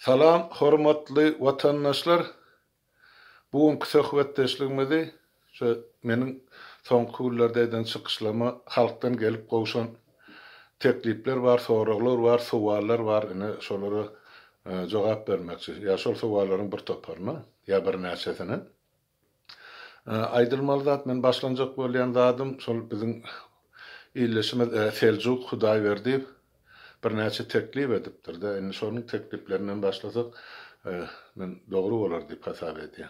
Salam hormatly watandaşlar! Bu günki söhbetdeşligimizi şu meniň soňky günlerde eden çykyşlaryma halkdan gelip gowşan teklipler bar, soraglar bar, sowallar bar, ine şolara jogap bermekçi. Ýa şol sowallaryň bir toparyna, ýa birnäçesine. Aýdylmaly zat, men başlanjak bolýan zadym şol biziň ildeşimiz Seljuk Hudaýberdiýew birnäçe teklip edipdir-de, indi şonuň tekliplerinden başlasak, men dogry bolar diýip hasap edýän.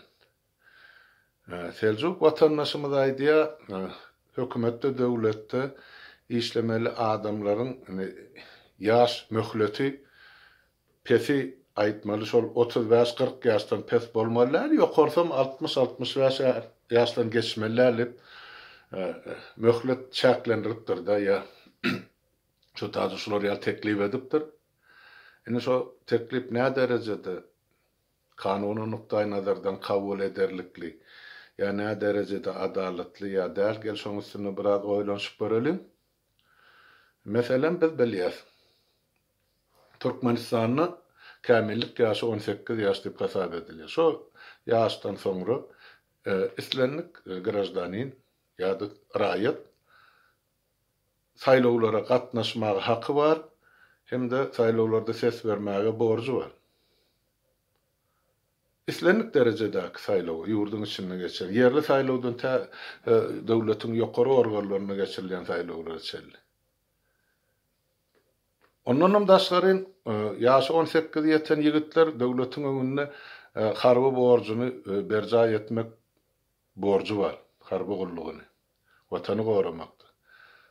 Seljuk watandaşymyz aýdýar, hökümetde, döwletde işlemeli adamlaryň indi ýaş möhleti Pesi aýtmaly şol 35 40 ýaşdan pes bolmaly däl, ýokarsam 60 65 ýaşdan geçmeli däl diýip möhlet çäklendiripdir-de ýa şu taýda şular ýaly teklip edipdir. Indi şo teklip nä derejede kanuny nukdaýnazardan kabul ederlikli ýa nä derejede adalatly ýa däl gel şoň üstünde biraz oýlanyşyp göreliň. Meselem biz bilýäs. Türkmenistanda kämillik ýaşy 18 ýaş diýip hasap edilýär. Şo ýaşdan soňra islendik graždanin ýa-da raýat saýlawlara gatnaşmaga haky bar hem-de saýlawlarda ses bermäge borjy bar. Islendik derejedäki saýlawa, ýurduň içinde geçirilen, ýerli saýlawdan tä döwletiň ýokary organlarynda geçirilýän saýlawlara çenli. Ondanam daşgary, ýaşy on sekize ýeten ýigitler döwletiň öňünde harby borjuny berjaý etmek borjy bar, harby gullugyny, Watany goramakda.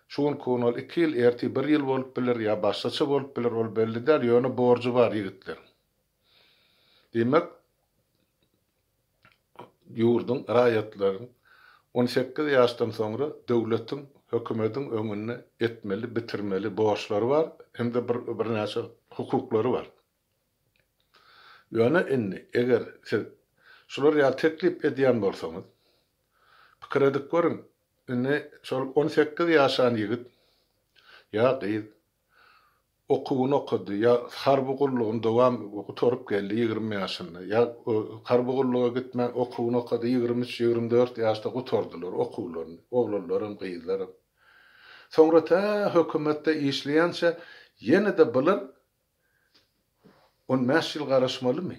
Şu günki gün ol iki ýyl, ertir bir ýyl bolup biler ýa başgaça bolup biler, ol belli däl, ýöne borjy bar ýigitleriň. Diýmek, ýurduň raýatlaryň 18 ýaşdan soňra döwletiň, hökümediň öňünde etmeli, bitirmeli borçlary bar hem-de bir birnäçe hukuklary bar. Ýöne indi eger siz şular ýaly teklip edýän bolsaňyz, pikir edip görüň, indi şol 18 ýaşan ýigit ýa gyz Okuwyny okady, ýa harby gullugyny dowam gutaryp geldi 20 ýaşynda, ýa harby gulluga gitmän okuwyny okady 23, 24 ýaşda gutardylar okuwlaryny, oglanlaram, gyzlaram. Soňra tä hökümetde işleýänçä ýene-de bular on bäş ýyl garaşmalymy?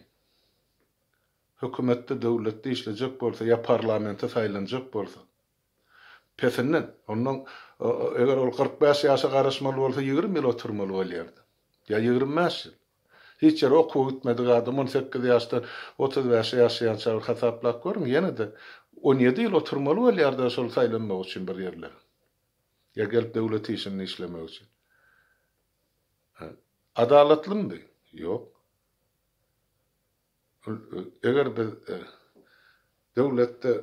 Hökümetde, döwletde işlejek bolsa ýa parlamente saýlanjak bolsa. Pesinden. Ondan eger ol 45 ýaşa garaşmaly bolsa 20 ýyl oturmaly bolýardy. Ýa 25 ýyl. Hiç ýere okuwa gitmedik adam 18 ýaşdan 35 ýaşaýança bir hasaplap görüň, ýene-de 17 ýyl oturmaly bolýardy şol saýlanmak üçin bir ýerlere. Ýa gelip döwlet işinde işlemek üçin. Adalatlymy bu? Ýok. Eger biz döwletde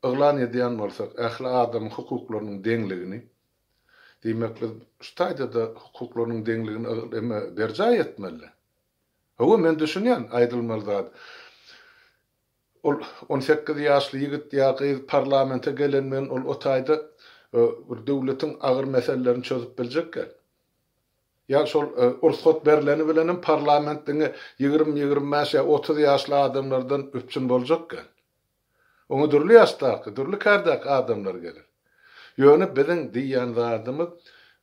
yglan edýän bolsak ähli adamyň hukuklarynyň deňligini, diýmek biz şu taýda-da hukuklarynyň deňligini eme berjaý etmeli. Hawa, men düşünýän aýdylmaly zady. Ol 18 ýaşly ýigit ýa gyz parlamente gelen bilen ol o taýda bir döwletiň agyr meselelerini çözüp biljek däl. Ýa şol rugsat berleni bilenem parlament diňe 20, 25 ýa 30 ýaşly adamlardan üpjün boljak däl. Oňa dürli ýaşdaky, dürli kärdäki adamlar geler. Ýöne biziň diýýän zadymyz,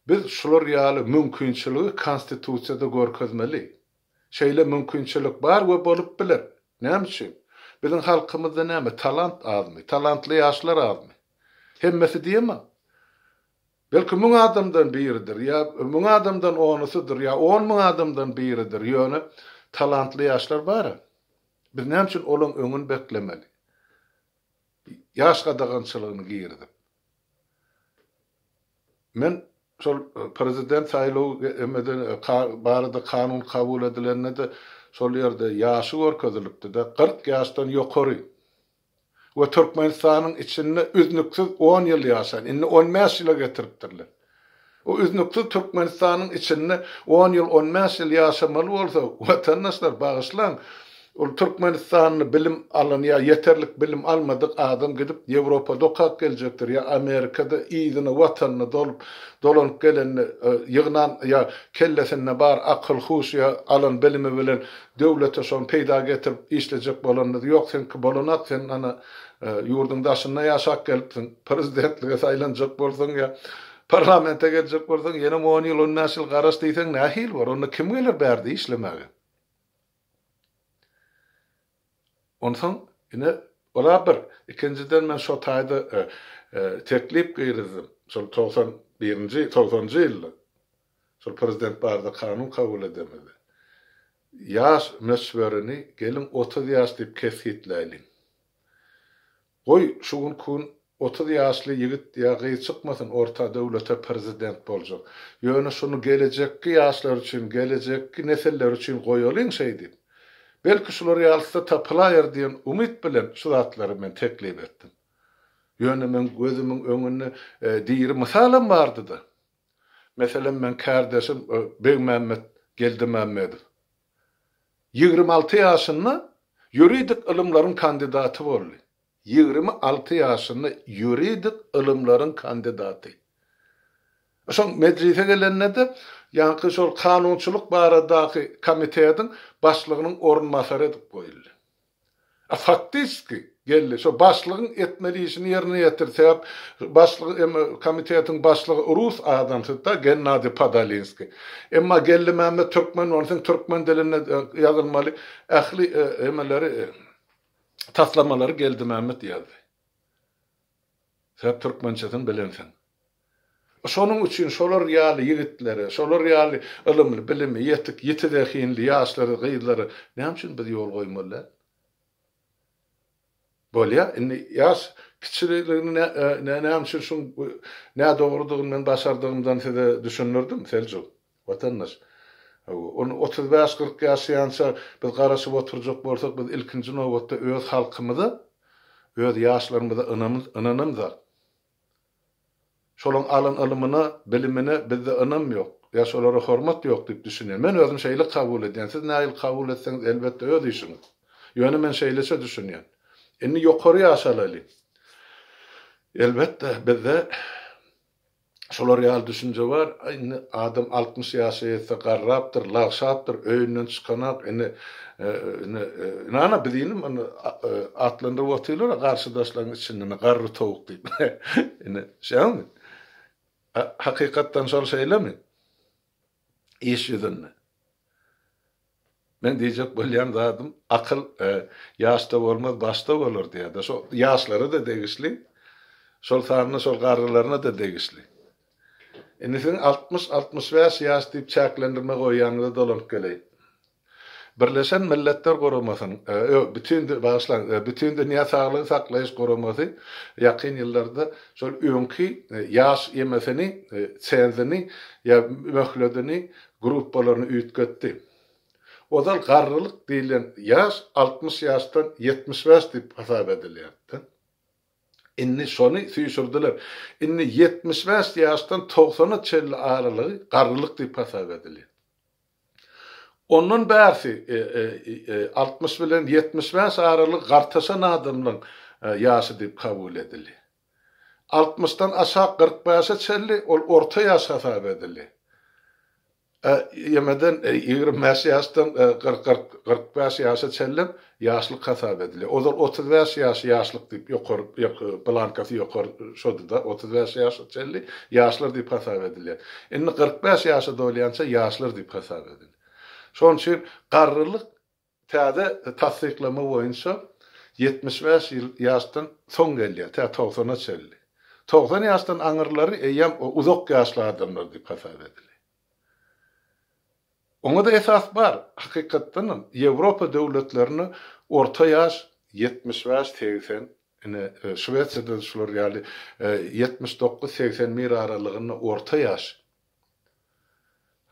biz şular ýaly mümkinçiligi Konstitusiýada görkezmeli. Şeýle mümkinçilik bar we bolup biler. Näme üçin? Biziň halkymyzda näme, talant azmy? Talantly ýaşlar azmy? Hemmesi diýemok. Belki müň adamdan biridir, ýa müň adamdan onusydyr, ýa 10 müň adamdan biridir, ýöne talantly ýaşlar bar-a. Biz näme üçin olaň öňüni beklemeli? Ýaş gadagançylygyny girizip. Men şol prezident saýlawy emeden barada kanun kabul edilende-de şol ýerde ýaşy görkezilipdi-de, 40 ýaşdan ýokary we Türkmenistanyň içinde üznüksiz on ýyl ýaşan, indi on bäş ýyla getiripdirler. O üznüksiz Türkmenistanyň içinde on ýyl, on bäş ýyl ýaşamaly bolsa, watandaşlar bagyşlaň, Ol Türkmenistanda bilim alan ýa ýeterlik bilim almadyk adam gidip Ýewropada okap geljekdir ýa Amerikada yzyna watanyna dolup dolanyp gelende ýygnan ýa kellesinde bar akyl huş ýa alan bilimi bilen döwlete şony peýda getirip işlejek bolanda ýok seňki bolanak sen ana ýurduň daşynda ýaşap gelipsiň prezidentlige saýlanjak bolsaň ýa parlamente geljek bolsaň ýenem on ýyl on bäş ýyl garaş diýseň nähili bor onda kim geler bärde işlemäge. Onsoň, ine, ol-a bir. Ikinjiden, men şo taýda teklip girizdim. Şol 91-nji, togsanynjy ýylda. Şol prezident barada kanun kabul edemizde. Ýaş möçberini geliň 30 ýaş diýip kesgitläýliň. Goý, şu günki gün 30 ýaşly ýigit ýa gyz çykmasyn orta döwlete prezident boljak. Ýöne şuny gelejekki ýaşlar üçin, gelejekki nesiller üçin goýalyň şeýdip. Belki şular ýalysy tapylaýar diýen umyt bilen şu zatlary men teklip etdim. Ýöne meň gözümiň öňünde diri mysalam bardy-da. Meselem meň kärdeşim Begmämmet Geldimämmedow. 26 ýaşynda ýuridik ylymlaryň kandidaty boldy. 26 ýaşynda ýuridik ylymlaryň kandidaty. Şoň mejlise gelende-de ýaňky şol kanunçylyk baradaky komitetiň başlygynyň orunbasary edip goýuldy. A faktiski geldi. Şo başlygyň etmeli işini ýerine ýetirdi. Sebäp başlygy em komitetiň başlygy rus adamsydy-da, Gennadiý Podolinskiý. Emma Geldimämmet türkmen bolsa, türkmen dilinde ýazylmaly ähli emeleri taslamalary Geldimämmet ýazdy. Sebäp türkmençesini bilensiň. Şonuň üçin şolar ýaly ýigitlere, şolar ýaly ylymly, bilimi ýetik, ýiti zehinli ýaşlara, gyzlara näme üçin biz ýol goýmaly däl? Bolýa, indi ýaş kiçiligini näme üçin şuň nädogrudygyny men başardygymdan size düşündirdim, Seljuk, watandaş. Ony 35-40 ýaşaýança biz garaşyp oturjak bolsak, biz ilkinji nobatda öz halkymyza, öz ýaşlarymyza ynanamzak. Şolaň alan ylymyna, bilimine bizde ynam ýok, ýa şolara hormat ýok diýip düşünýän. Men özüm şeýle kabul edýän. Siz nähili kabul etseňiz elbetde öz işiňiz. Ýöne men şeýleçe düşünýän. Indi ýokary ýaş alaly. Elbetde bizde şolar ýaly düşünje bar. Indi adam 60 ýaşa ýetse garrapdyr, lagşapdyr, öýünden çykanak, indi Ine, ynana bizinim ony atlandyryp otyrlar garşydaşlaryň içinden garry towuk diýip. Ine, şeýlemi? Hakykatdan şol şeýlemi? Iş ýüzünde. Men diýjek bolýan zadym, akyl ýaşda bolmaz, başda bolar diýýär-de. Şo ýaşlara-da degişli, şol sanda şol garrylaryna-da degişli. Indi siziň 60-65 ýaş diýip çäklendirme goýýanyňyza dolanyp geleýin. Birleşen Milletler Guramasynyň, bütin, bagyşlaň, Bütindünýä Saglygy Saklaýyş Guramasy ýakyn ýyllarda şol öňki ýaş ýemesini, senzini ýa möhledini, gruppalaryny üýtgetdi. Ozal garrylyk diýlen ýaş 60 ýaşdan 75 diýip hasap edilýärdi. Indi şony süýşürdiler. Indi 75 ýaşdan 90-a çenli aralygy garrylyk diýip hasap edilýär. Ondan bärsi 60 bilen 75 aralygy gartaşan adamlaryň ýaşy diýip kabul edilýär. 60-dan aşak 45-e çenli ol orta ýaş hasap edilýär. Ýemeden 25 ýaşdan 45 ýaşa çenli ýaşlyk hasap edilýär. Ozal 35 ýaş ýaşlyk diýip ýokary blankasy ýokary şody-da 35 ýaşa çenli ýaşlar diýip hasap edilýär. Indi 45 ýaşa dolýança ýaşlar diýip hasap edilýär. Şonuň üçin garrylyk täze tassyklama boýunça 75 ýyl ýaşdan soň gelýär, tä 90-a çenli. 90 ýaşdan aňyrlary eýýäm uzak ýaşly adamlar diýip hasap edilýär. Oňa-da esas bar. Hakykatdanam, Ýewropa döwletlerinde orta ýaş 75-80, ine, Şwesiýada-da şular ýaly 79-81 aralygynda orta ýaş.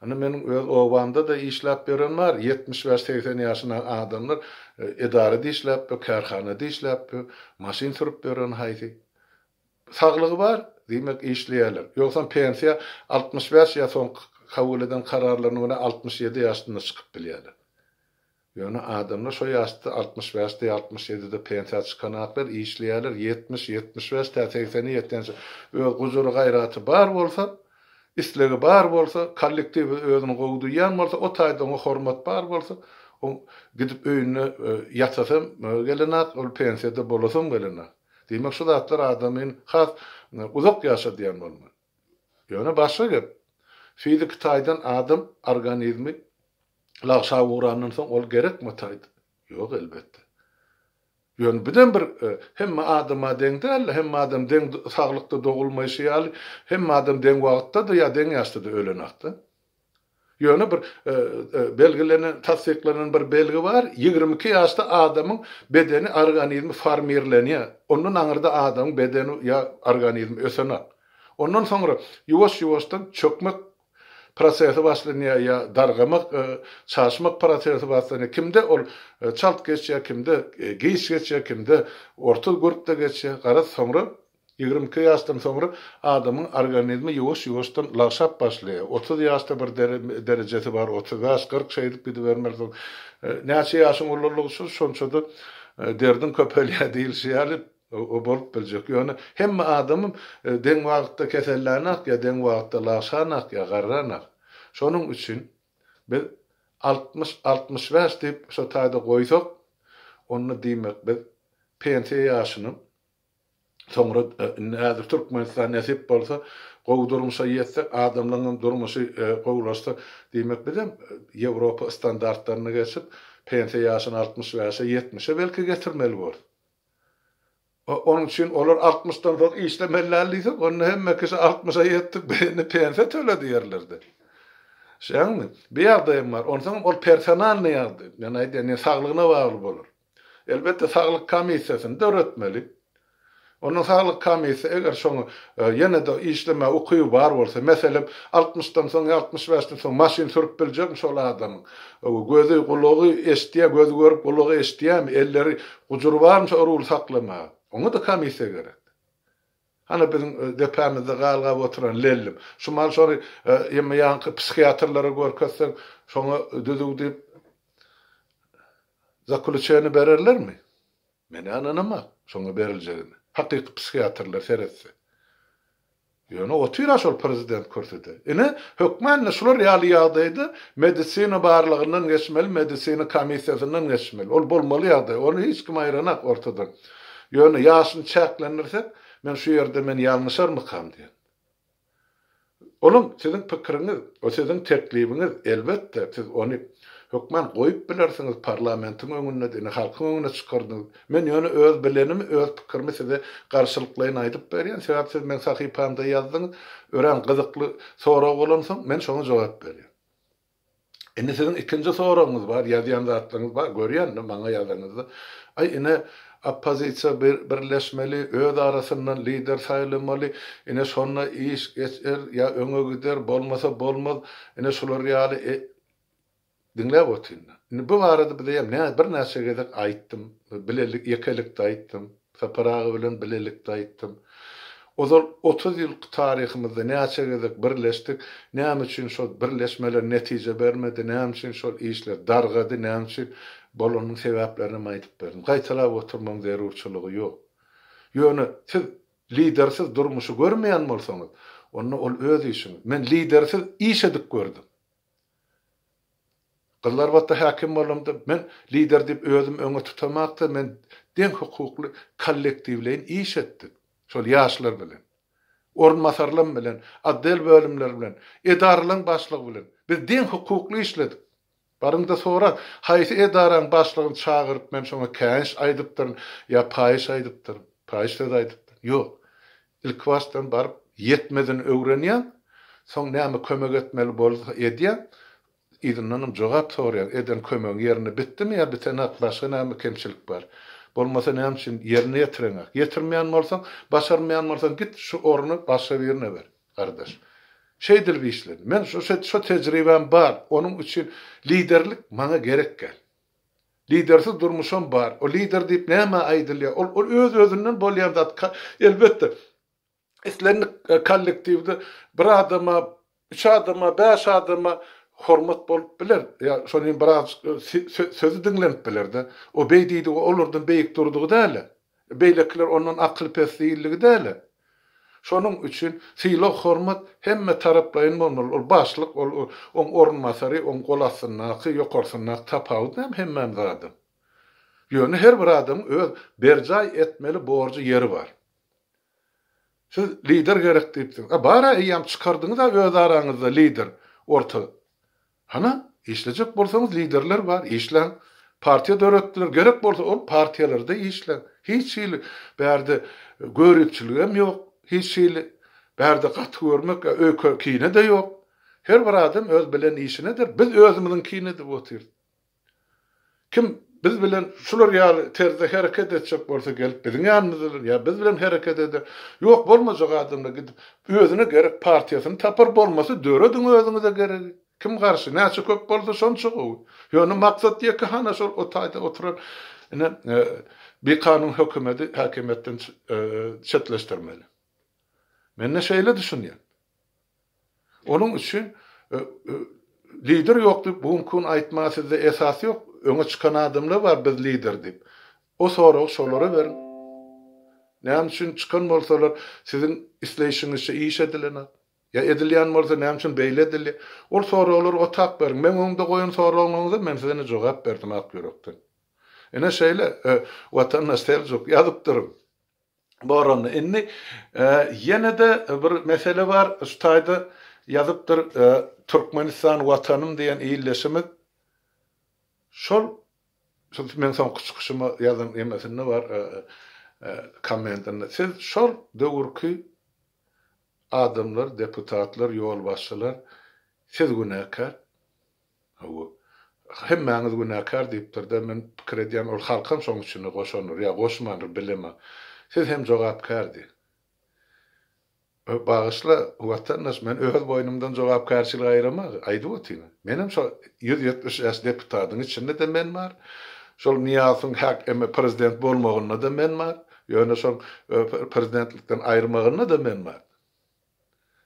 Ine, meniň öz obamda-da işläp ýören bar, 75-80 ýaşyndaky adamlar edarada işläp ýör, kärhanada işläp ýör, maşyn sürüp ýören haýsy. Saglygy bar, diýmek işleýärler. Ýogsam pensiýa 65 ýa soňky kabul eden kararlaryna görä 67 ýaşynda çykyp bilýärler. Ýöne adamlar şo ýaşda, 65-de ýa 67-de pensiýa çykanaklar, işleýärler, 70, 75, tä segsene ýetýänçä öz gujury-gaýraty bar bolsa, islegi bar bolsa, kollektiwde özüni gowy duýýan bolsa, o taýda oňa hormat bar bolsa, oň gidip öýünde ýatasam gelenak, ol pensiýada bolasam gelenak. Diýmek, şu zatlar adamyny has uzak ýaşadýan bolmaly. Ýöne başga gep, fiziki taýdan adam organizmi lagşap ugrandan soň ol gerekmi taýda? Ýok elbetde. Ýöne bizem bir hemme adama deň däl-de, hemme adam deň saglykda dogulmaýşy ýaly, hemme adam deň wagtda-da ýa deň ýaşda-da ölenok-da. Ýöne bir belgilenen, tassyklanan bir belgi bar, 22 ýaşda adamyň bedeni, organizmi formirlenýär. Ondan aňyrda adamyň bedeni ýa organizmi ösenok. Ondan soňra ýuwaş-ýuwaşdan çökmek prosesi başlanýar ýa dargamak, çaşmak prosesi başlanýar. Kimde ol çalt geçýär, kimde giç geçýär, kimde orta gürpde geçýär. Garaz, soňra 22 ýaşdan soňra adamyň organizmi ýuwaş-ýuwaşdan lagşap başlaýar. 30 ýaşda bir derejesi bar, 35, 40 şeýdip gidibermeli. Soň näçe ýaşyň ulalygyça şonça-da derdiň köpelýär diýlişi ýaly. O bolup biljek. Ýöne hemme adamam deň wagtda kesellänak ýa deň wagtda lagşanak ýa garranak. Şonuň üçin biz 60, 65 diýip şo taýda goýsak, onda diýmek biz pensiýa ýaşyny soňra indi häzir Türkmenistan nesip bolsa gowy durmuşa ýetsek, adamlaryňam durmuşy gowulaşsa, diýmek bizem Ýewropa standartlaryna geçip, pensiýa ýaşyny 65-e, 70-e belki getirmeli borus. Onuň üçin olar altmyşdan soň işlemeli däl diýsek, onda hemme kişi altmyşa ýetdik, biz indi pensiýa töle diýerler-de. Düşýäňmi? Bir ýagdaýam bar. Onsoňam ol personalnyý ýagdaý. Men aýdýan, ýa saglygyna bagly bolar. Elbetde, saglyk komissiýasyny döretmeli. Onda saglyk komissiýa eger şoňa ýene-de işlemäge ukyby bar bolsa, meselem, altmyşdan soň ýa 65-den soň maşyn sürüp biljekmi şol adamyň? Gözi, gulagy eşidýär, gözi görüp, gulagy eşidýärmi, elleri, gujury barmy şo ruly saklamaga? Oňa-da komissiýa gerek. Hana biziň depämizde galgap oturan lellim. Şu mal şony emme ýaňky psihiatrlara görkezseň, şoňa düzüw diýip zaklýuçeniýe bererlermi? Men-ä ynanamok şoňa beriljegine. Hakyky psihiatrlar seretse. Ýöne otyr-a şol prezident kürsüde. Ine, hökmän-de şular ýaly ýagdaýda medisina barlagyndan geçmeli, medisina komissiýasyndan geçmeli. Ol bolmaly ýagdaý. Ony hiç kim aýranak ortadan. Ýöne ýaşyny çäklendirsek, men şu ýerde men ýalňyşarmykam diýen. Olam siziň pikiriňiz, o siziň teklibiňiz, elbetde, siz ony hökman goýup bilersiňiz parlamentiň öňünde-de, ine, halkyň öňüne çykardyňyz. Men ýöne öz bilenimi, öz pikirimi size garşylyklaýyn aýdyp berýän, sebäp siz meň sahypamda ýazdyňyz, örän gyzykly sorag bolansoň, men şoňa jogap berýän. Indi siziň ikinji soragyňyz bar, ýazýan zatlaryňyz bar, görýän-de maňa ýazanyňyzda. Aý ine, oppozisiýa birleşmeli, öz arasyndan lider saýlamaly, ine şonda iş geçer ýa öňe gider, bolmasa bolmaz, ine şular ýaly e Diňläp otyryn. Indi bu barada bize hem birnäçe gezek aýtdym, bilelik, ýekelikde aýtdym. Sapar aga bilen bilelikde aýtdym. Ozal 30 ýylky taryhymyzda näçe gezek birleşdik, näme üçin şol birleşmeler netije bermedi, näme üçin şol işler dargady, näme üçin bolanyň sebäplerinem aýdyp berdim. Gaýtalap oturmagyň zerurçylygy ýok. Ýöne siz lidersiz durmuşy görmeýän bolsaňyz, onda ol öz işiňiz. Men lidersiz iş edip gördüm. Gyzlarbatda häkim bolamda men lider diýip özüm öňe tutamakda men deň hukukly kollektiwleýin iş etdik. Şol ýaşlar bilen. Orunbasarlam bilen, otdel bölümleri bilen, edaralaň başlygy bilen. Biz deň hukukly işledik. Baryňda soraň, haýsy edaraň başlygyny çagyryp men şoňa käýinç aýdypdyryn ýa paýyş aýdypdyryn, paýyş söz aýdypdyryn. Ýok. Ilkibaşdan baryp ýetmezini öwrenýäň, soň näme kömek etmeli bolsa edýäň, yzyndanam jogap soraýaň, eden kömegiň ýerine bitdimi ýa bitenak, başga näme kemçilik bar? Bolmasa näme üçin ýerine ýetireňak? Ýetirmeýän bolsaň, başarmaýan bolsaň git şu orny başga birine ber, gardaş. Şeýdilip işledi. Men şu şu tejribäm bar, onuň üçin liderlik maňa gerek däl. Lidersiz durmuşam bar. O lider diýip nämä aýdylýar? Ol ol öz-özünden bolýan zat. Elbetde, islendik kollektiwde bir adama, üç adama, bäş adama. hormat bolup biler, ýa şonuň birazjyk sözi diňlenip biler-de. O beý diýdigi olardan beýik durdugy däl-ä. Beýlekiler ondan akyly pes diýildigi däl-ä. Şonuň üçin sylag-hormat hemme taraplaýyn bolmaly. Ol başlyk, ol oň orunbasary, oň gol astyndaky, ýokarsyndaky tapawut näme hemmämiz adam. Ýöne her bir adamyň öz berjaý etmeli borjy ýeri bar. Siz lider gerek diýipsiňiz. A bar-a eýýäm çykardyňyz-a öz araňyzda lider orta. Hana, işlejek bolsaňyz liderler bar, işläň. Partiýa döretdiler, gerek bolsa ol partiýalarda işläň. Hiç hili bärde göripçiligem ýok, hiç hili bärde gaty görmek ýa öýke kine-de ýok. Her bir adam öz bilen işini eder, biz özümiziňkini edip otyrys. Kim biz bilen şular ýaly terzde hereket etjek bolsa gelip biziň ýanymyzda bilen ýa biz bilen hereket eder. Ýok bolmajak adamlar gidip özüne gerek partiýasyny tapar bolmasa dörediň özüňize geregi. Kim garşy näçe köp bolsa şonça gowy. Ýöne maksat ýeke hana şol o taýda oturan ine bikanun hökümedi häkimiýetden çetleşdirmeli. Mende şeýle düşünýän. Onuň üçin lider ýok diýip bu günki gün aýtmaga sizde esas ýok. Öňe çykan adamlar bar biz lider diýip. O soragy şolara beriň. Näme üçin çykan bolsalar siziň isleýşiňizçe iş edilenok. Ýa edilýän bolsa näme üçin beýle edilýär. Ol soraglary otap beriň. Meň öňümde goýan soraglaryňyza men size ine jogap berdim ak ýürekden. Ine şeýle watandaş Seljuk ýazyp duruň. Bor onda. Indi ýene-de bir mesele bar. Şu taýda ýazypdyr Türkmenistan Watanym diýen ildeşimiz. Şol şu meň soňky çykyşyma ýazan nemesinde bar kommentinde. Siz şol döwürki adamlar, deputatlar, ýolbaşçylar siz günäkär. Hawa. Hemmäňiz günäkär diýipdir-de, men pikir edýän ol halkam şoň içine goşandyr ýa goşmandyr bilemok. Siz hem jogapkär diý. Bagyşla, watandaş, men öz boýnumdan jogapkärçiligi aýyramok, aýdyp otyryn. Menem şo 175 deputatyň içinde-de men bar. Şol Nyýazowyň häk eme prezident bolmagynda-da men bar. Ýöne şoň prezidentlikden aýyrmagynda-da men bar.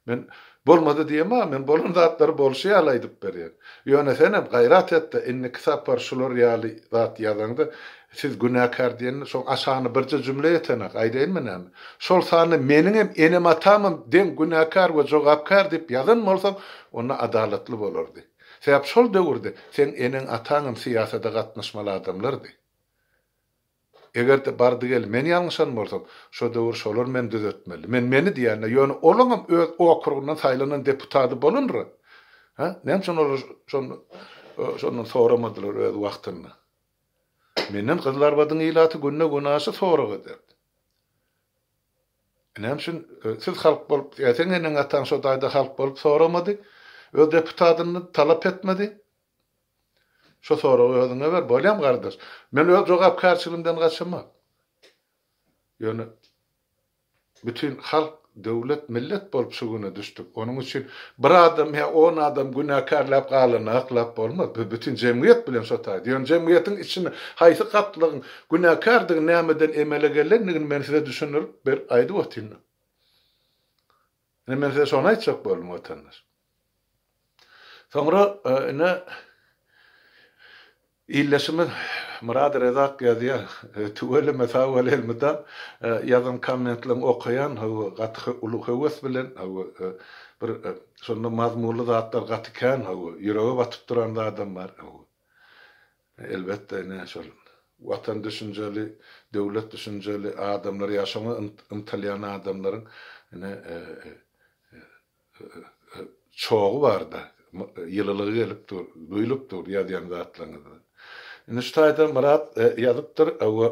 Men bolmady diýemok, men bolan zatlary bolşy ýaly aýdyp berýän. Ýöne senem gaýrat et-de, indiki sapar şular ýaly zat ýazaňda, siz günäkär diýende, şoň aşagyna birje jümle ýetenak, aýdaýynmy näme? Şol sanda meniňem enem-atamam deň günäkär we jogapkär diýip ýazan bolsaň, onda adalatly bolardy. Sebäp şol döwürde seň eneň-ataňam syýasata gatnaşmaly adamlardy. Eger-de bardy-geldi men ýalňyşan bolsam, şo döwür şolar meni düzetmeli. Men meni diýende, ýöne olaňam öz okrugyndan saýlanan deputady bolandyr. Hä? Näme üçin olar şonda şondan soramadylar öz wagtynda? Menden Gyzylarbadyň ilaty günde-günaşa sorag ederdi. Näme üçin siz halk bolup, ýa seň eneň-ataň şo taýda halk bolup soramady? Öz deputadyny talap etmedi? Şo soragy özüňe ber, bolýamy gardaş? Men öz jogapkärçiligimden gaçamok. Ýöne bütin halk, döwlet, millet bolup şu güne düşdük. Onuň üçin bir adam ýa on adam günäkärläp galanyny aklap bolmaz. Biz bütin jemgyýet bilen şo taýda. Ýöne jemgyýetiň içinde haýsy gatlagyň günäkärdigi nämeden emele gelendigini men size düşündirip berip aýdyp otyryn. Ine men size şony aýtjak boldum watandaş. Soňra ine ildeşimiz Myrat Rezak ýazýar. Tüweleme sag bol elmydam ýazan kommentleriňi okaýan hawa gaty uly höwes bilen hawa bir şonda mazmunly zatlar gaty kän hawa ýürege batyp duran zadam bar hawa elbetde ine şol watan düşünjeli döwlet düşünjeli adamlar ýa şoňa ymtylýan adamlaryň ine çogy barda, ýylylygy gelip dur, duýlup dur ýazýan zatlaryňyzda. Indi şu taýda Myrat ýazypdyr, hawa,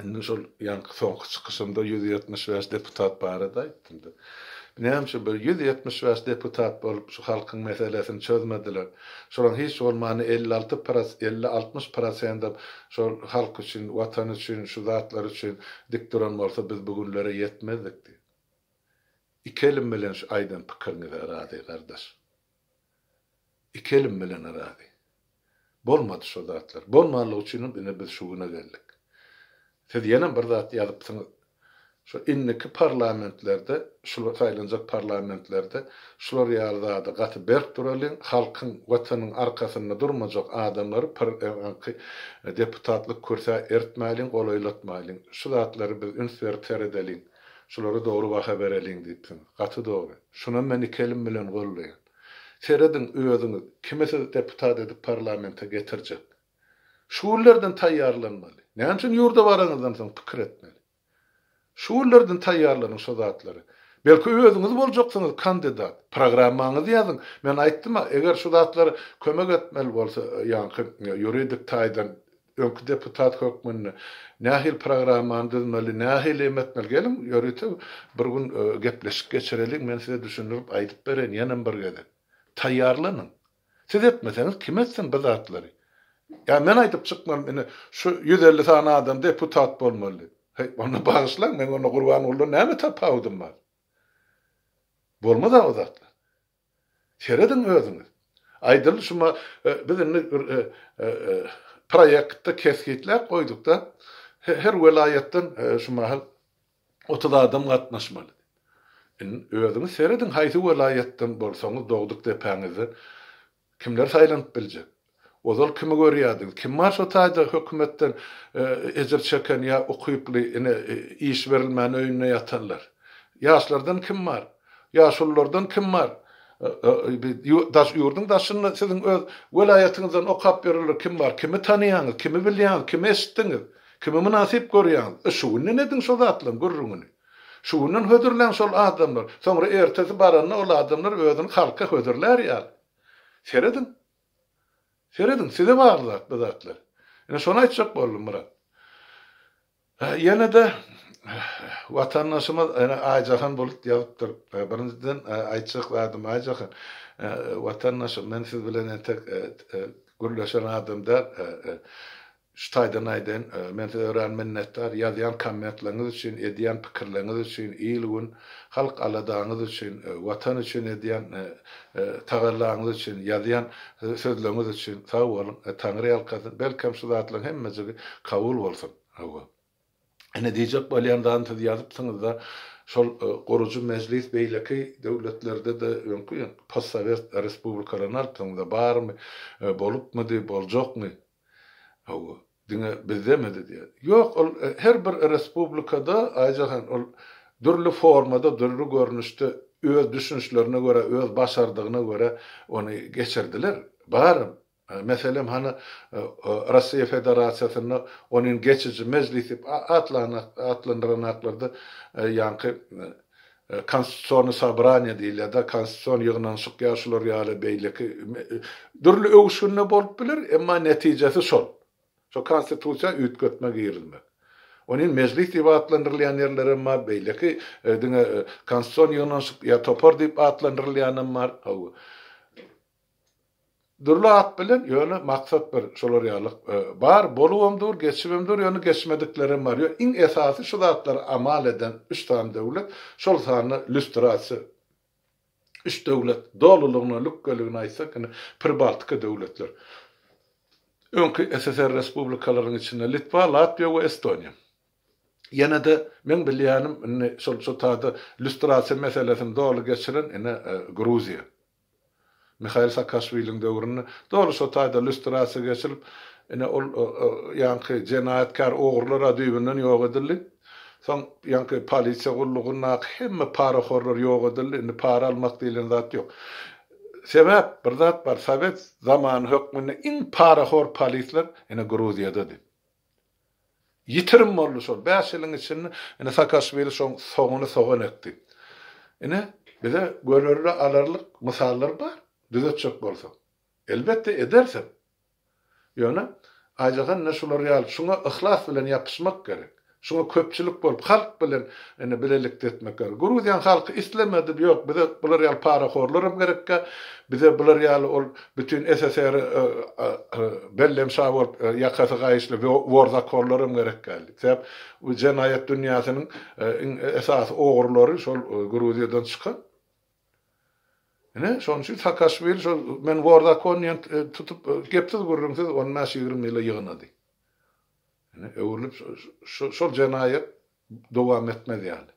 indi şol ýaňky soňky çykyşymda 175 deputat barada aýtdym-da. Näme üçin bir 175 deputat bolup şu halkyň meselesini çözmediler? Şolaryň hiç bolmanda 56 pros, 50-60 prosendem şol halk üçin, watan üçin, şu zatlar üçin dik duran bolsa biz bu günlere ýetmezdik diýip. Iki elim bilen şu aýdan pikiriňize razy gardaş. Iki elim bilen razy. Bolmady şo zatlar. Bolmanlygy üçinem ine biz şu güne geldik. Siz ýenem bir zat ýazypsyňyz. Şu indiki parlamentlerde, şular saýlanjak parlamentlerde şular ýaly zada gaty berk duralyň, halkyň, watanyň arkasynda durmajak adamlary aňky deputatlyk kürsä ertmäliň, golaýlatmalyň. Şu zatlary biz üns berip seredeliň. Şulara dogry baha bereliň diýipsiňiz. Gaty dogry. Şunam men iki elim bilen goldaýan. Serediň özüňiz, kimi siz deputat edip parlamente getirjek? Şu günlerden taýýarlanmaly. Näme üçin ýurda baraňyzdan soň pikir etmeli? Şu günlerden taýýarlanyň şo zatlary. Belki özüňiz boljaksyňyz kandidat. Programmaňyzy ýazyň. Men aýtdym-a, eger şu zatlara kömek etmeli bolsa, ýaňky ýuridik taýdan öňki deputat hökmünde nähili programmany düzmeli, nähili em etmeli, geliň ýörite bir gün gepleşik geçireliň, men size düşündirip aýdyp bereýin ýenem bir gezek. Taýýarlanyň. Siz etmeseňiz kim etsin bu zatlary? Ýa men aýdyp çykmalymy ine şu 150 sany adam deputat bolmaly diýip. Heý, onda bagyşlaň, meň onda Gurbangulydan näme tapawudym bar? Bolmaz-a o zatlar. Serediň özüňiz. Aýdyly şuma biz indi bir proýektde kesgitläp goýduk-da, her welaýatdan şu mahal 30 adam gatnaşmaly. Indi özüňiz serediň haýsy welaýatdan bolsaňyz dogduk depäňizden kimler saýlanyp biljek? Ozal kimi görýärdiňiz? Kim bar şo taýda hökümetden ejir çeken ýa ukyply ine iş berilmän öýünde ýatanlar? Ýaşlardan kim bar? Ýaşululardan kim bar? Daş ýurduň daşynda siziň öz welaýatyňyzdan okap ýörenler kim bar? Kimi tanaýaňyz? Kimi bilýäňiz? Kimi eşitdiňiz? Kimi mynasyp görýäňiz? E şu günden ediň şo zatlaryň gürrüňini. Şu günden hödürläň şol adamlar. Soňra ertesi baranda ol adamlar özüni halka hödürlär ýaly. Serediň. Serediň, size bagly zat bu zatlar. Ine şony aýtjak boldum Myrat. Ýene-de watandaşymyz ene Aýjahan Bulut ýazypdyr. Birinjiden aýtjak zadym Aýjahan, watandaşym men siz bilen entek gürleşen adam däl. Şu taýdan aýdaýyn, men size örän minnetdar, ýazýan kommentleriňiz üçin, edýän pikirleriňiz üçin, il-gün, halk aladaňyz üçin, Watan üçin edýän tagallaňyz üçin, ýazýan sözleriňiz üçin sag boluň, Taňry ýalkasyn, belkem şu zatlaryň hemmejigi kabul bolsun. Hawa. Ine diýjek bolýan zadym siz ýazypsyňyzda, şol gurujy mejlis beýleki döwletlerde-de öňki postsowet respublikalaryny alypsyňyzda barmy, bolupmydy, boljakmy? Hawa, diňe bizdemidi diýýär. Ýok, ol her bir respublikada, Aýjahan, ol dürli formada, dürli görnüşde öz düşünişlerine görä, öz başardygyna görä ony geçirdiler. Baram. Meselem, hany Russiýa Federasiýasynda onuň geçiji mejlis diýip atlandyranaklarda ýaňky Konstitusiony sobraniýe diýilýär-de, konstitusion ýygnanyşyk ýa şular ýaly beýleki dürli öwüşginde bolup biler, emma netijesi şol. Şo konstitusiýa üýtgetme girizmek. Ony mejlis diýip atlandyrylýan ýerlerem bar, beýleki diňe konstitusion ýygnanyşyk ýa topar diýip atlandyrylýanam bar. Hawa. Dürli at bilen, ýöne maksat bir, şolar ýaly bar, bolubam dur, geçibem dur, ýöne geçmediklerem bar. Ýöne iň esasy şu zatlary amal eden üç sany döwlet, şol sanda lýustrasiýa üç döwlet, dolulygyna, lükgeligine aýtsak, ine, Pribaltika döwletler. Öňki SSR respublikalaryň içinde Litwa, Latwiýa we Estoniýa. Ýene-de meň bilýänim, indi şol şu taýda lýustrasiýa meselesini doly geçiren, ine, Gruziýa. Mihail Saakaşwiliň döwründe doly şo taýda lýustrasiýa geçirilip, ine ol ýaňky jenaýatkär ogrular-a düýbünden ýok edildi. Soň ýaňky polisiýa gullugyndaky hemme parahorlar ýok edildi, indi para almak diýlen zat ýok. Sebäp, bir zat bar, sowet zamany hökmünde iň parahor polisler ine Gruziýadady. Ýitirim boldy şol bäş ýylyň içinde ine Sakaşwili şoň soňuny sogan ekdi. Ine bize görelde alarlyk mysallar bar düzetjek bolsaň. Elbetde edersem. Ýöne Aýjahan ine şular ýaly şuňa yhlas bilen ýapyşmak gerek. Şuňa köpçülik bolup halk bilen ine bilelikde etmek gerek. Gruziýaň halky islemedi ýok bize bular ýaly parahorlaram gerekkä bize bular ýaly ol Bütin SSR bellem şa bolup ýakasy gaýyşly worzakonlaram gerek däldi. Sebäp bu jenaýat dünýäsiniň iň esasy ogrulary şol Gruziýadan çykan. Ine, şonuň üçin Saakaşwili şol men worzakon diýen tutup gepsiz gürrüňsiz on bäş-ýigrimi ýyla ýygnady. Ine, öwrülip şol jenaýat. dowam etmez ýaly.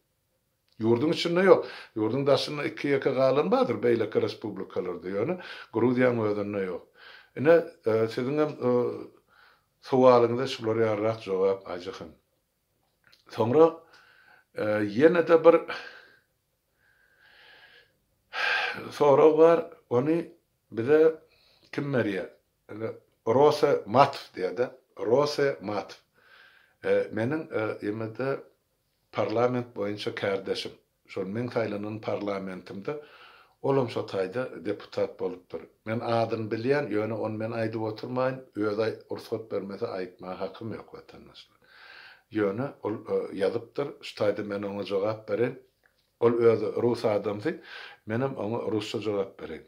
Ýurduň içinde ýok. Ýurduň daşynda iki-ýeke galan bardyr beýleki respublikalarda, ýöne Gruziýanyň özünde ýok. Ine, siziňem sowalyňyza şular ýalyrak jogap, Aýjahan. Soňra ýene-de bir sorag bar, ony bize kim berýär? Rose Matow diýýär-de, Rose Matow. Meniň ýene-de Parlament boýunça kärdeşim. Şol meň saýlanan parlamentimde olam şo taýda deputat bolupdyr. Men adyny bilýän, ýöne ony men aýdyp oturmaýyn, özi rugsat bermese aýtmaga hakym ýok watandaşlar. Ýöne ol ýazypdyr, şu taýda men oňa jogap bereýin. Ol özi rus adamsy, menem oňa rusça jogap bereýin.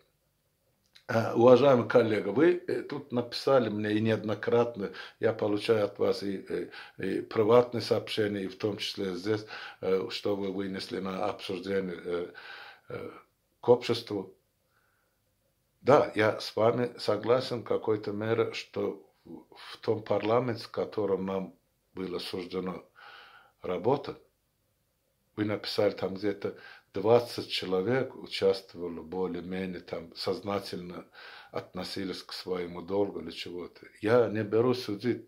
Уважаемый коллега, вы тут написали мне и неоднократно, я получаю от вас и, и приватные сообщения, и в том числе здесь, что вы вынесли на обсуждение к обществу. Да, я с вами согласен в какой-то мере, что в том парламенте, в котором нам было суждено работать, вы написали там где-то 20 человек участвовали более-менее там сознательно относились к своему долгу или чего-то. Я не берусь судить,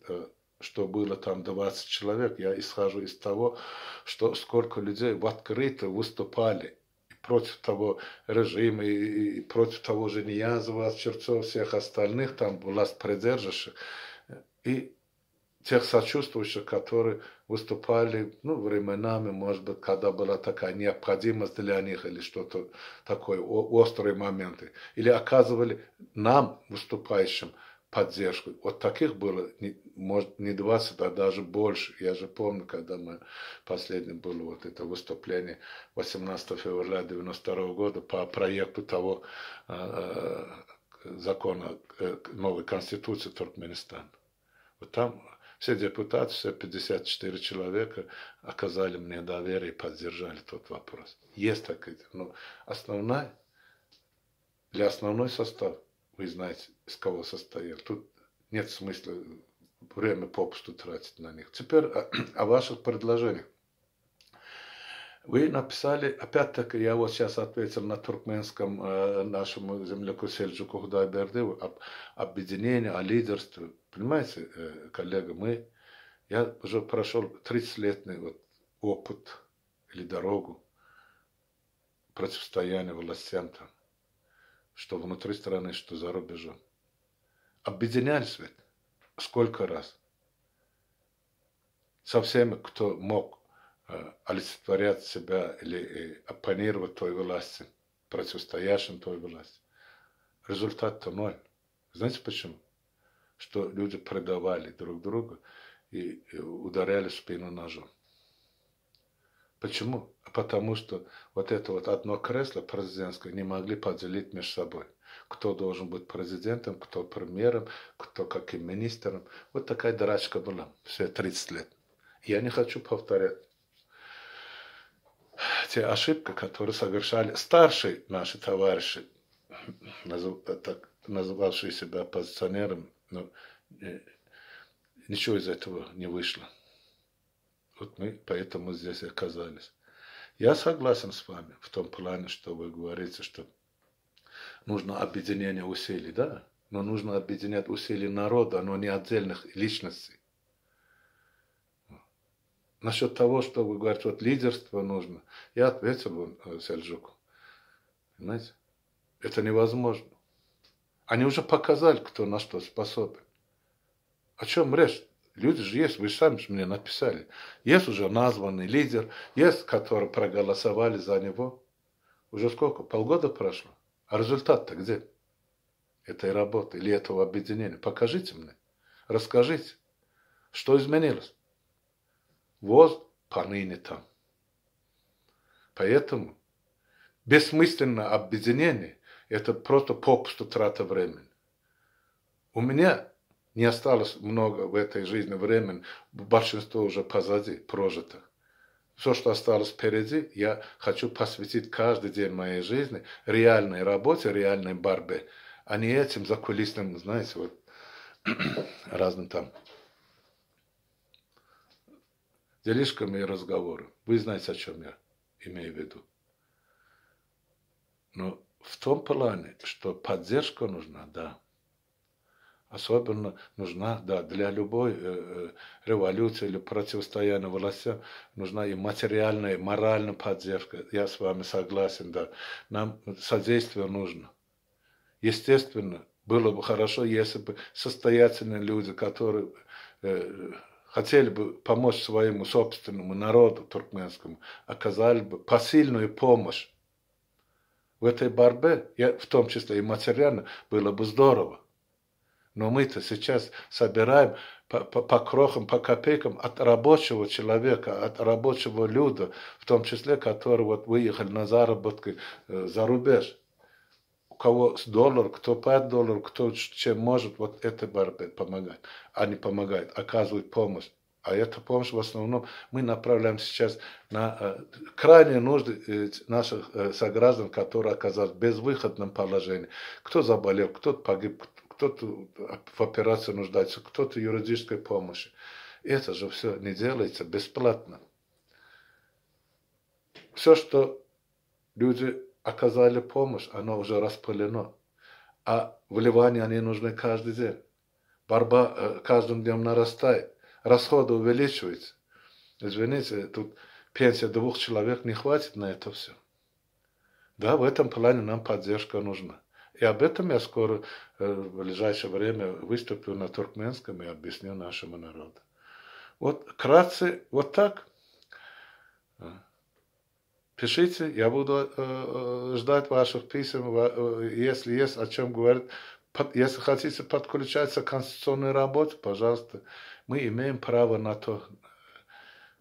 что было там 20 человек. Я исхожу из того, что сколько людей в открыто выступали против того режима, и, и против того же Ниязова, Черцова, всех остальных там власть придержащих. И тех сочувствующих, которые выступали, ну, временами, может быть, когда была такая необходимость для них или что-то такое, острые моменты, или оказывали нам, выступающим, поддержку. Вот таких было, не, может, не 20, а даже больше. Я же помню, когда мы последним было вот это выступление 18 февраля 92 года по проекту того э, закона э, новой конституции Туркменистана. Вот там все депутаты, все 54 человека оказали мне доверие и поддержали тот вопрос. Есть такая, но основная, для основной состав, вы знаете, из кого состоял. Тут нет смысла время попусту тратить на них. Теперь о, о ваших предложениях. Вы написали, опять-таки, я вот сейчас ответил на туркменском э, нашему земляку Сельджуку Худайбердыеву об объединении, о лидерстве. Понимаете, э, коллега, мы, я уже прошел 30-летний вот опыт или дорогу противостояния властям там, что внутри страны, что за рубежом. Объединялись ведь сколько раз. Со всеми, кто мог олицетворять себя или оппонировать той власти, противостоящим той власти. Результат-то ноль. Знаете почему? Что люди предавали друг друга и ударяли в спину ножом. Почему? Потому что вот это вот одно кресло президентское не могли поделить между собой. Кто должен быть президентом, кто премьером, кто каким министром. Вот такая драчка была все 30 лет. Я не хочу повторять те ошибки, которые совершали старшие наши товарищи, так, называвшие себя оппозиционерами, но ничего из этого не вышло. Вот мы поэтому здесь и оказались. Я согласен с вами в том плане, что вы говорите, что нужно объединение усилий, да? Но нужно объединять усилия народа, но не отдельных личностей. Насчет того, что вы говорите, вот лидерство нужно, я ответил э, Сельджуку. Понимаете? Это невозможно. Они уже показали, кто на что способен. О чем речь? Люди же есть, вы сами же мне написали. Есть уже названный лидер, есть, которые проголосовали за него. Уже сколько? Полгода прошло. А результат-то где? Этой работы или этого объединения. Покажите мне. Расскажите, что изменилось. Воз поныне там. Поэтому бессмысленно объединение – это просто попусту трата времени. У меня не осталось много в этой жизни времени, большинство уже позади, прожито. Все, что осталось впереди, я хочу посвятить каждый день моей жизни реальной работе, реальной борьбе, а не этим закулисным, знаете, вот разным там. Делишками и разговоры. Вы знаете, о чем я имею в виду. Но в том плане, что поддержка нужна, да. Особенно нужна, да, для любой э, э, революции или противостояния властям нужна и материальная, и моральная поддержка. Я с вами согласен, да. Нам содействие нужно. Естественно, было бы хорошо, если бы состоятельные люди, которые э, хотели бы помочь своему собственному народу туркменскому, оказали бы посильную помощь в этой борьбе, в том числе и материально, было бы здорово. Но мы-то сейчас собираем по, по, по крохам, по копейкам от рабочего человека, от рабочего люда, в том числе, которые вот выехали на заработки э, за рубеж. У кого с доллар, кто 5 долларов, кто чем может, вот это борьбе помогает. А не помогает, оказывает помощь. А эта помощь в основном мы направляем сейчас на э, крайние нужды э, наших э, сограждан, которые оказались в безвыходном положении. Кто заболел, кто погиб, кто-то в операции нуждается, кто-то юридической помощи. Это же все не делается бесплатно. Все, что люди оказали помощь, оно уже распылено. А вливания они нужны каждый день. Борьба каждым днем нарастает расходы увеличиваются. Извините, тут пенсия двух человек не хватит на это все. Да, в этом плане нам поддержка нужна. И об этом я скоро, э, в ближайшее время, выступлю на туркменском и объясню нашему народу. Вот вкратце, вот так. Пишите, я буду э, э, ждать ваших писем, если есть о чем говорить. Если хотите подключаться к конституционной работе, пожалуйста, мы имеем право на то.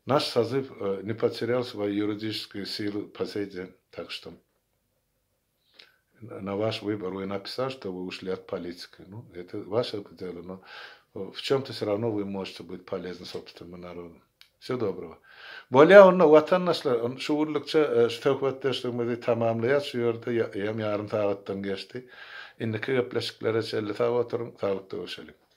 Наш созыв э, не потерял свою юридическую силу по сей день. Так что на ваш выбор вы написали, что вы ушли от политики. Ну, это ваше дело, но в чем-то все равно вы можете быть полезны собственному народу. Всего доброго. Bolýar onda watandaşlar, şu günlükçe şu söhbetdeşligimizi tamamlaýas şu ýerde hem ýarym sagatdan geçdi. Indiki gepleşiklere çenli sag oturyň, saglykda görşeliň.